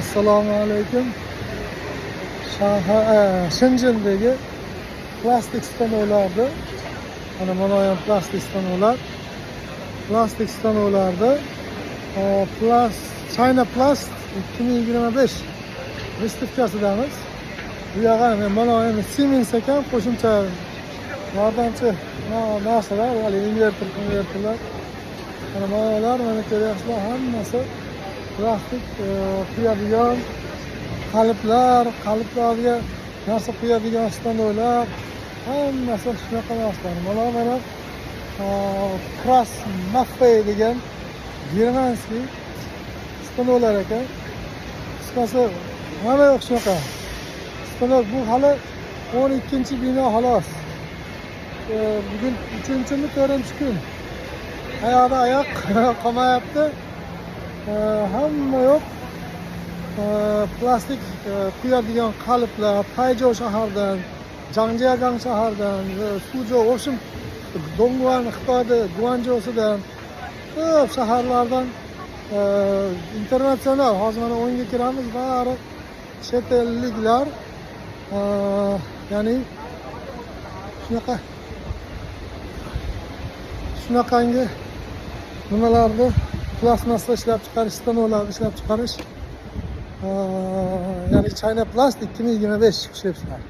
Assalomu alaykum. Shanxay, Shenzhendagi plastik stanoklarda, mana ham plastik stanoklar. Plastik stanoklarda China Plast 2025 выставка sidamiz. Bu yog'i mana endi Siemens ekan, qo'shimcha yordamchi narsalar, hali inverter, inverterlar. Mana ular, mana ko'ryapsizlar, hammasi plastik quyadigan qaliblar, qaliblarga narsa quyadigan stanoklar, hammasi shunaqa narsalar. Mana Kras Maffei degan германский stanoklar ekan. Qisqasi, hamma yoq shunaqa. Stanok bu hali 12-bino xolos. Bugun 3-mi, 4-kun. Oyoqda oyoq qolmayapti. Hamma yoq plastik quyadigan qaliblar Tayjo shahardan, Jangjiagang shahardan, Suzhou, в общем, Dongguan, Xitoyda Guanchjousidan, ko'p shaharlardan, internatsional. Hozir mana o'ngga kiramiz, bari chet elliklar, ya'ni shunaqangi nimalarni, plastmassa ishlab chiqarish stanoklarni ishlab chiqarish, ya'ni China Plast 2025 chiqishyapsizlar.